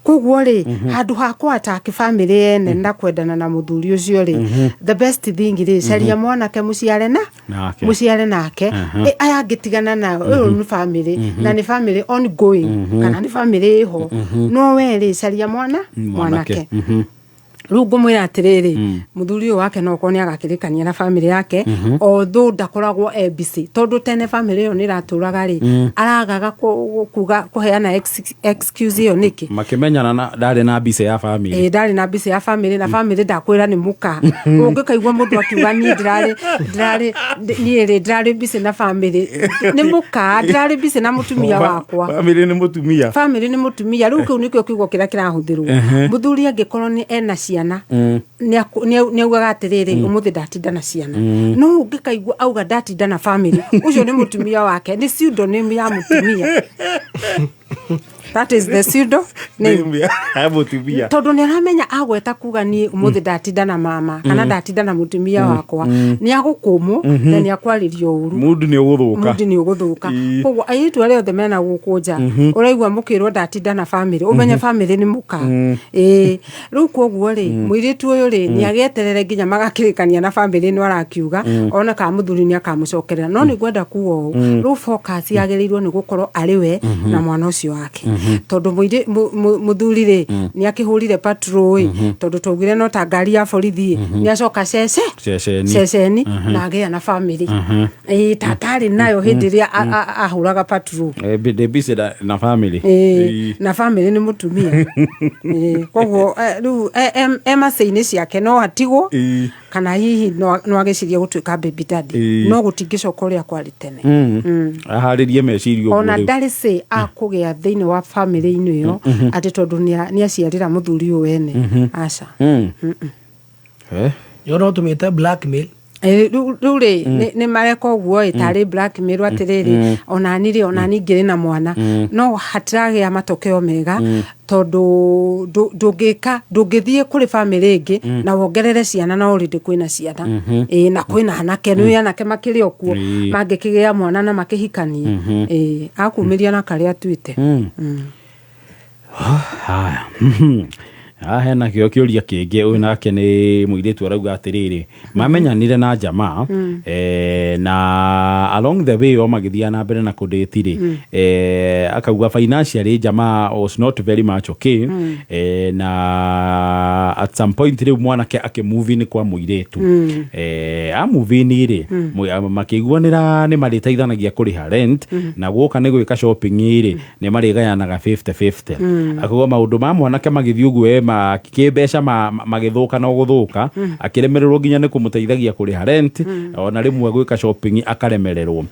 Koguo rĩ, handũ ha kũ attack family ene na kwendana na mũthuri ũcio rĩ, the best thing rĩ, caria mwanake mũciare na
Nake.
Mũciare nake. Aya angĩtigana nayo, ĩyo nĩ family, na nĩ family ongoing kana nĩ family ĩho. No we rĩ, caria mwana mwanake. Rĩu ngũmwĩra atĩrĩrĩ, mũthuri ũyũ wake no okorwo nĩ agakĩrĩkania na family yake, although ndakoragwo e busy, tondũ tene family ĩyo nĩ ĩratũraga rĩ, aragaga kuga kũheana excuse ĩyo nĩkĩ?
Makĩmenyana na ndarĩ na mbica ya family.
Ĩ, ndarĩ na mbica ya family, na family ndakwĩra nĩ mũka. Ũngĩkaigua mũndũ akiuga, niĩ ndĩrarĩ niĩ rĩ, ndĩrarĩ busy na family, nĩ mũka, ndĩrarĩ busy na mũtumia wakwa.
Family nĩ mũtumia.
Family nĩ mũtumia. Rĩu kĩu nĩkĩo kiugo kĩrĩa kĩrahũthĩrwo. Mũthuri angĩkorwo nĩ ena ciana. ciana nĩ augaga atĩrĩrĩ, ũmũthĩ ndatinda na ciana. No ũngĩkaigua auga ndatinda na family, ũcio nĩ mũtumia wake, nĩ pseudonym ya mũtumia. That is the pseudo name.
Ya mũtumia.
Tondũ nĩ aramenya agweta kuga niĩ ũmũthĩ ndatinda na mama kana ndatinda na mũtumia wakwa, nĩ agũkũmwo na nĩ akwarĩrio ũru.
Mundu nĩ ũgũthũka.
Mundi nĩ ũgũthũka. Koguo airĩtu arĩa othe mena gũkũ nja ũraigua mũkĩrwo ndatinda na family, ũmenye family nĩ mũka. Ĩĩ, rĩu koguo rĩ, mũirĩtu ũyũ rĩ, nĩ agĩeterere nginya magakĩrĩkania na family ĩno arakiuga ona kana mũthuri nĩ akamũcokerera. No nĩ ngwenda kuga ũũ, rĩu focus yagĩrĩirwo nĩ gũkorwo arĩ we na mwana ũcio wake, tondũ mũthuri rĩ, nĩ akĩhũrire patrol ĩ, tondũ twaugire no ta ngari ya borithi ĩ, nĩ acoka cece
Ceceni.
Ceceni na agĩa na family ĩĩ tatarĩ nayo hĩndĩ ĩrĩa ahũraga patrol.
Ndĩ busy na family.
Ĩĩ, na family nĩ mũtumia. Ĩĩ, koguo rĩu e macĩ-inĩ ciake no atigwo kana hihi no agĩcirie gũtuĩka baby daddy. No gũtingĩcoka ũrĩa kwarĩ tene.
Aharĩrie meciria ũguo.
Ona
Rĩu.
Ndarĩ cĩ akũgĩa thĩinĩ wa family-inĩ ĩyo atĩ tondũ nĩ aciarĩra mũthuri ũyũ wene, aca.
Yo no tũmĩte blackmail.
Rĩu rĩ, nĩ mareka ũguo ĩ tarĩ blackmail atĩrĩrĩ, onani rĩ, onani ngĩrĩ na mwana, no hatiragĩa matokeo mega, tondũ ndũngĩka, ndũngĩthiĩ kũrĩ family ĩngĩ na wongerere ciana na already kwĩna ciana. Ĩĩ, na kwĩna anake, nĩ anake makĩrĩ o kuo mangĩkĩgĩa mwana na makĩhikanie. Ĩĩ, akumĩria na karĩa atuĩte.
Haya. Haha hena kĩo kĩũria kĩngĩ. Ũyũ nake nĩ mũirĩtu arauga atĩrĩrĩ, mamenyanire na jamaa na along the way o magĩthiaga na mbere na kũdate rĩ, akauga financially jamaa was not very much okay, na at some point rĩu mwanake akĩmove in kwa mũirĩtu. Amove in rĩ, makĩiguanĩra nĩ marĩteithanagia kũrĩha rent, na guoka nĩ gwĩka shopping rĩ, nĩ marĩgayanaga 50-50. Akauga maũndũ ma mwanake magĩthiĩ ũguo ma kĩmbeca magĩthũka na gũthũka, akĩremererwo nginya nĩ kũmũteithagia kũrĩha rent, ona rĩmwe gwĩka shopping akaremererwo.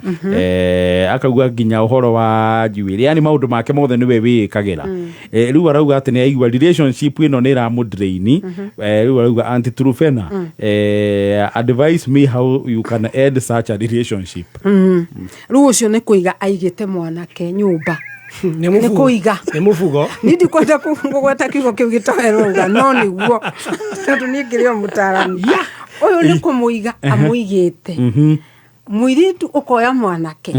Akauga nginya ũhoro wa njuĩrĩ, yani maũndũ make mothe nĩwe wĩĩkagĩra. Rĩu arauga atĩ nĩ aigua relationship ĩno nĩ ĩramũdrain. Rĩu arauga, "Aunty Trufena, advise me how you can end such a relationship."
Rĩu ũcio nĩ kũiga aigĩte mwanake nyũmba.
Nĩ
Nĩ
mũbugo.
kũiga.
Nĩ mũbugo.
Niĩ ndikwenda kũgweta kiugo kĩu gĩtoerwo, no nĩguo, tondũ niĩ ngĩrĩ o mũtaarani. Ũyũ nĩ kũmũiga amũigĩte. Mũirĩtu, ũkoya mwanake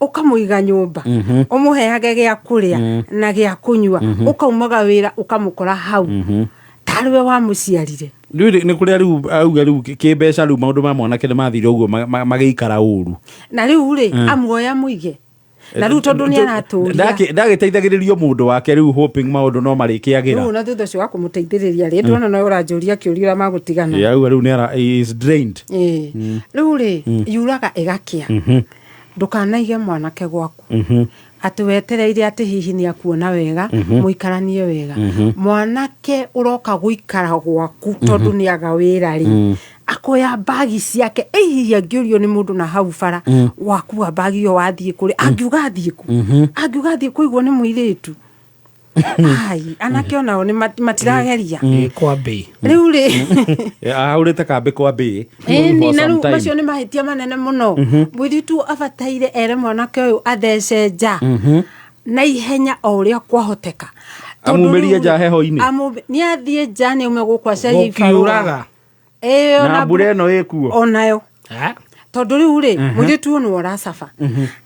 ũkamũiga nyũmba, ũmũheage gĩa kũrĩa na gĩa kũnyua, ũkaumaga wĩra ũkamũkora hau tarĩ we wamũciarire.
Rĩu nĩ kũrĩa rĩu auga rĩu kĩmbeca rĩu maũndũ ma mwanake nĩ mathire ũguo magĩikara ũru.
Na rĩu rĩ, amuoya mũige na rĩu tondũ nĩ aratũria.
Ndagĩteithagĩrĩrio mũndũ wake rĩu, hoping maũndũ no marĩkĩagĩra.
Rĩu na thutha ũcio wa kũmũteithĩrĩria rĩ, ndona no ũranjũria kĩũria ũrĩa magũtigana.
Auga rĩu nĩ he is drained.
Ĩĩ. Rĩu rĩ, yuraga ĩgakĩa, ndũkanaige mwanake gwaku atĩ wetereire atĩ hihi nĩ akuona wega mũikaranie wega. Mwanake ũroka gũikara gwaku tondũ nĩ aga wĩra rĩ, akoya mbagi ciake, ĩ hihi angĩũrio nĩ mũndũ na hau bara, wakua mbagi ĩyo wathiĩ kũrĩ, angiuga athiĩ kũ, angiuga athiĩ kũigwo nĩ mũirĩtu. Ai, anake onao nĩ matirageria.
Ĩ kwa mbei.
Rĩu rĩ,
Ahũrĩte kambĩ kwa mbĩ.
Ĩni, na rĩu macio nĩ mahĩtia manene mũno. Mũirĩtu abataire ere mwanake ũyũ athece nja na ihenya o ũrĩa kwahoteka. Tondũ
Amumĩrie
rĩu-
nja heho-inĩ.
Nĩ athiĩ nja, nĩ aume gũkũ acarie ibarũa.
Gũkiuraga.
Ĩyo.
Na mbura ĩno ĩkuo.
Onayo.
Eh?
Tondũ rĩu rĩ, mũirĩtu ũyũ nĩwe ũracaba.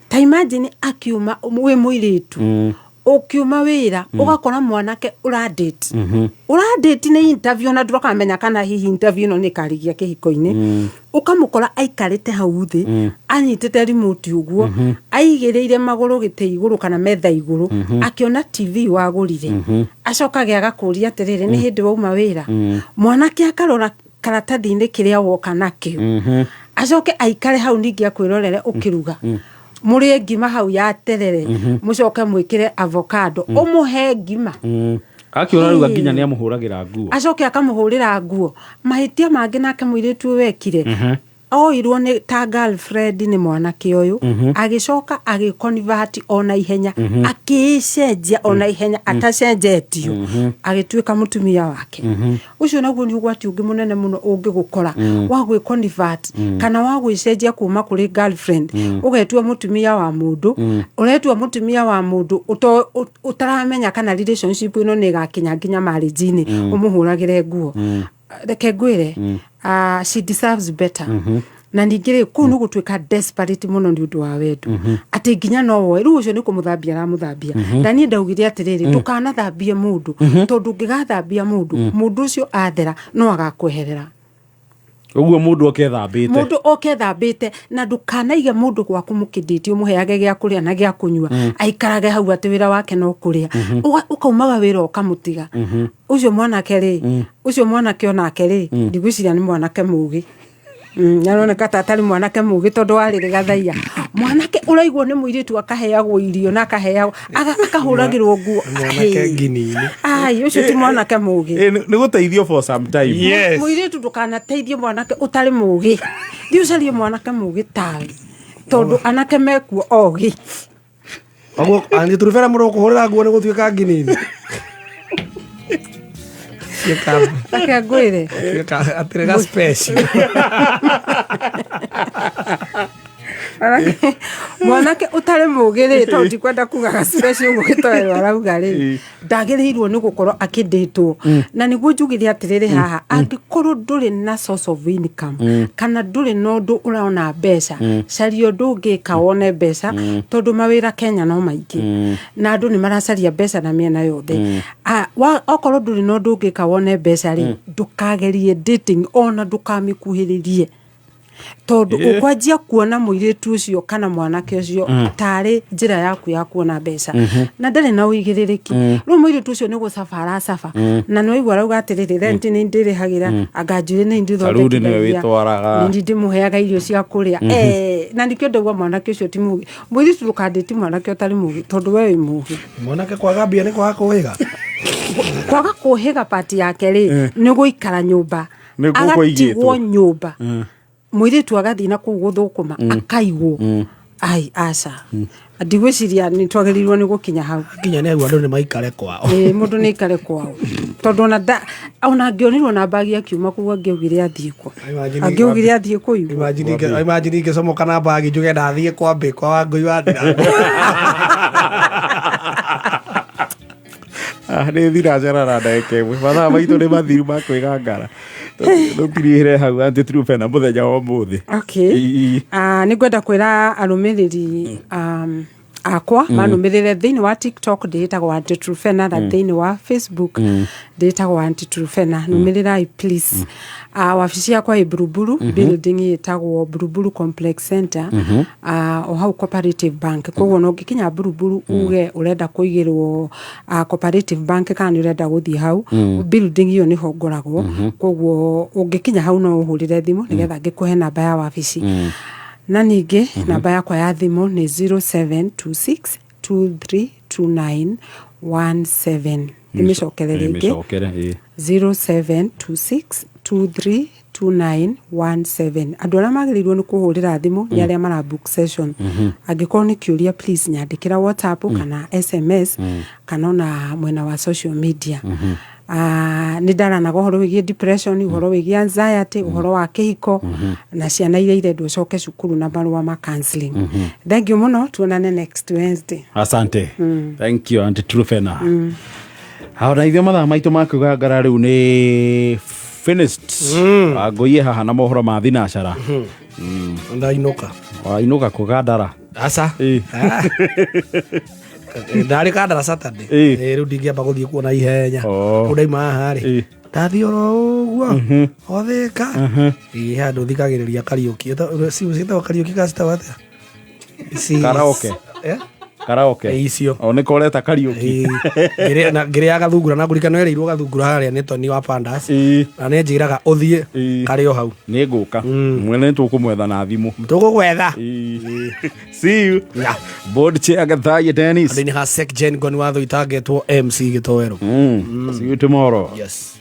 Ta imagine akiuma, wĩ mũirĩtu ũkiuma wĩra ũgakora mwanake ũradate, ũradate nĩ interview, na ndũkamenya kana hihi interview ĩno nĩ ĩkarigia kĩhiko-inĩ, ũkamũkora aikarĩte hau thĩ anyitĩte remote ũguo, aigĩrĩire magũrũ gĩtĩ igũrũ kana metha igũrũ, akĩona TV wagũrire, acokage agakũria atĩrĩrĩ, nĩ hĩndĩ wauma wĩra? Mwanake akarora karatathi-inĩ kĩrĩa woka nakĩo, acoke aikare hau ningĩ akwĩrorere ũkĩruga, mũrĩe ngima hau ya terere, mũcoke mwĩkĩre avocado, ũmũhe ngima.
Akĩũra rĩu nginya nĩ amũhũragĩra nguo.
Acoke akamũhũrĩra nguo. Mahĩtia mangĩ nake mũirĩtu ũyũ wekire. Oirwo nĩ ta girlfriend nĩ mwanake ũyũ, agĩcoka agĩconvert ona ihenya, akĩĩcenjia ona ihenya atacenjetio, agĩtuĩka mũtumia wake. Ũcio naguo nĩ ũgwati ũngĩ mũnene mũno ũngĩgũkora wa gwĩconvert kana wa gwĩcenjia kuma kũrĩ girlfriend ũgetua mũtumia wa mũndũ, ũretua mũtumia wa mũndũ ũtaramenya kana relationship ĩno nĩ ĩgakinya nginya marriage-inĩ, ũmũhũragĩre nguo. Reke ngwĩre, she deserves better. Na ningĩ rĩ, kũu nĩ gũtuĩka desperate mũno nĩ ũndũ wa wendo, atĩ nginya no woe rĩu ũcio nĩ kũmũthambia aramũthambia. Na niĩ ndaugire atĩrĩrĩ, ndũkanathambie mũndũ, tondũ ũngĩgathambia mũndũ, mũndũ ũcio athera no agakweherera.
Ũguo mũndũ oke thambĩte.
Mũndũ oke thambĩte. Na ndũkanaige mũndũ gwaku mũkĩndĩtie, ũmũheage gĩa kũrĩa na gĩa kũnyua, aikarage hau atĩ wĩra wake no kũrĩa. Ũkaumaga wĩra ũkamũtiga. Ũcio mwanake rĩ, ũcio mwanake onake rĩ, ndigwĩciria nĩ mwanake mũgĩ. Aroneka ta atarĩ mwanake mũgĩ, tondũ warĩrĩ gathaia mwanake ũraigwo nĩ mũirĩtu, akaheagwo irio na akaheagwo akahũragĩrwo nguo.
Mwanake
Ai.
nginini.
Ai, ũcio ti mwanake mũgĩ.
Nĩ gũteithio for some time.
Yes.
Mũirĩtu, ndũkanateithie mwanake ũtarĩ mũgĩ. Thiĩ ũcarie mwanake mũgĩ tawe, tondũ anake mekuo ogĩ.
Oguo angĩturubera mũndũ kũhũrĩra nguo nĩ gũtuĩka nginini. Tuĩka
Reke ngwĩre.
Tuĩka atĩrĩ ga special.
Mwanake ũtarĩ mũgĩ rĩ, tondũ ndikwenda kuga gaspecial ũguo gĩtoero arauga rĩ, ndagĩrĩirwo nĩ gũkorwo akĩndĩtwo. Na nĩguo njugire atĩrĩrĩ haha, angĩkorwo ndũrĩ na source of income kana ndũrĩ na ũndũ ũrona mbeca, caria ũndũ ũngĩka wone mbeca, tondũ mawĩra Kenya no maingĩ na andũ nĩ maracaria mbeca na mĩena yothe. Okorwo ndũrĩ na ũndũ ũngĩka wone mbeca rĩ, ndũkagerie dating ona ndũkamĩkuhĩrĩrie, tondũ ũkwanjia kuona mũirĩtu ũcio kana mwanake ũcio tarĩ njĩra yaku ya kuona mbeca, na ndarĩ na ũigĩrĩrĩki. Rĩu mũirĩtu ũcio nĩ gũcaba aracaba, na nĩ waigua arauga atĩrĩrĩ, rent nĩ ndĩrĩhagĩra, anga njuĩrĩ nĩ
Saruni nĩwe wĩtwaraga.
Nĩ ndĩmũheaga irio cia kũrĩa. Na nĩkĩo ndauga mwanake ũcio ti mũgĩ. Mũirĩtu, ndũkandĩti mwanake ũtarĩ mũgĩ, tondũ we wĩ mũgĩ.
Mwanake kwaga mbia nĩ kwaga kũhĩga.
Kwaga kũhĩga pati yake rĩ, nĩ gũikara nyũmba.
Nĩ gũkũ
Agatigwo
aigĩtwo.
Nyũmba, mũirĩtu agathiĩ na kũu gũthũkũma, akaigwo. Ai, aca, ndigwĩciria nĩ twagĩrĩirwo nĩ gũkinya hau.
Kinya nĩ andũ nĩ maikare kwao.
Ĩĩ, mũndũ nĩ aikare kwao, tondũ ona ona angĩonirwo na mbagi akiuma kũu, angĩaugire athiĩ kũ? Angĩaugire athiĩ kũigwo.
Imagine ingĩcomoka na mbagi njuge ndathiĩ kwa mbĩ kwa Wangũi wa Ndirango.
Nĩ thiracara na ndagĩka 1, mathaa maitũ nĩ mathiru ma kwĩgangara. Tũtirihĩre hau, Aunty Truphena, mũthenya wa ũmũthĩ.
Okay. Nĩ ngwenda kwĩra arũmĩrĩri akwa manũmĩrĩre thĩinĩ wa TikTok, ndĩĩtagwo Aunty Truphena, na thĩinĩ wa Facebook ndĩĩtagwo Aunty Truphena. Nũmĩrĩrai please. Wabici yakwa ĩ Buruburu, building ĩtagwo Buruburu Complex Center, o hau Cooperative Bank. Koguo no ũngĩkinya Buruburu uge ũrenda kũigĩrwo Cooperative Bank kana nĩ ũrenda gũthiĩ hau, building ĩyo nĩho ngoragwo. Koguo ũngĩkinya hau no ũhũrĩre thimũ nĩgetha ngĩkũhe namba ya wabici. Na ningĩ namba yakwa ya thimũ nĩ 0726 232917. Ndĩmĩcokere rĩngĩ.
Mĩcokere, ĩĩ.
0726 232917. Andũ arĩa magĩrĩirwo nĩ kũhũrĩra thimũ nĩ arĩa mara book session. Angĩkorwo nĩ kĩũria, please nyandĩkĩra WhatsApp kana SMS kana ona mwena wa social media. Nĩ ndaranaga ũhoro wĩgiĩ depression, ũhoro wĩgiĩ anxiety, ũhoro wa kĩhiko na ciana iria irendwo coke cukuru na marũa ma counseling. Thank you mũno, tuonane next Wednesday.
Asante, thank you, Aunty Truphena. Hao na ithuĩ mathaa maitũ ma kwĩgangara rĩu nĩ finished. Wangũiye haha na mohoro ma thinacara.
Ndainũka.
Wainũka kũgandara?
Aca. Ndarĩ kandara Saturday. Rĩu ndingĩamba gũthiĩ kuona ihenya. Rĩu ndaima haha rĩ, ndathiĩ oro ũguo othĩka ĩ handũ thikagĩrĩria kariũki. Ciĩtagwo kariũki kana citagwo atĩa?
Karaoke.
Eh?
Karaoke.
Ĩ, icio.
O nĩ koreta kariũki.
Ngĩrĩaga thungura na ngũrikano erĩirwo gathungura harĩa nĩ Tony wa Pandas, na nĩ njĩraga ũthiĩ karĩ o hau.
Nĩ ngũka. Mwene nĩ tũkũmwetha na thimũ.
Tũgũgwetha.
See you.
Yeah.
Board chair Gathaiya Dennis.
Andũ-inĩ ha Sec Gen Ngoni wa Thũitangetwo MC Gĩtoero.
See you tomorrow.
Yes.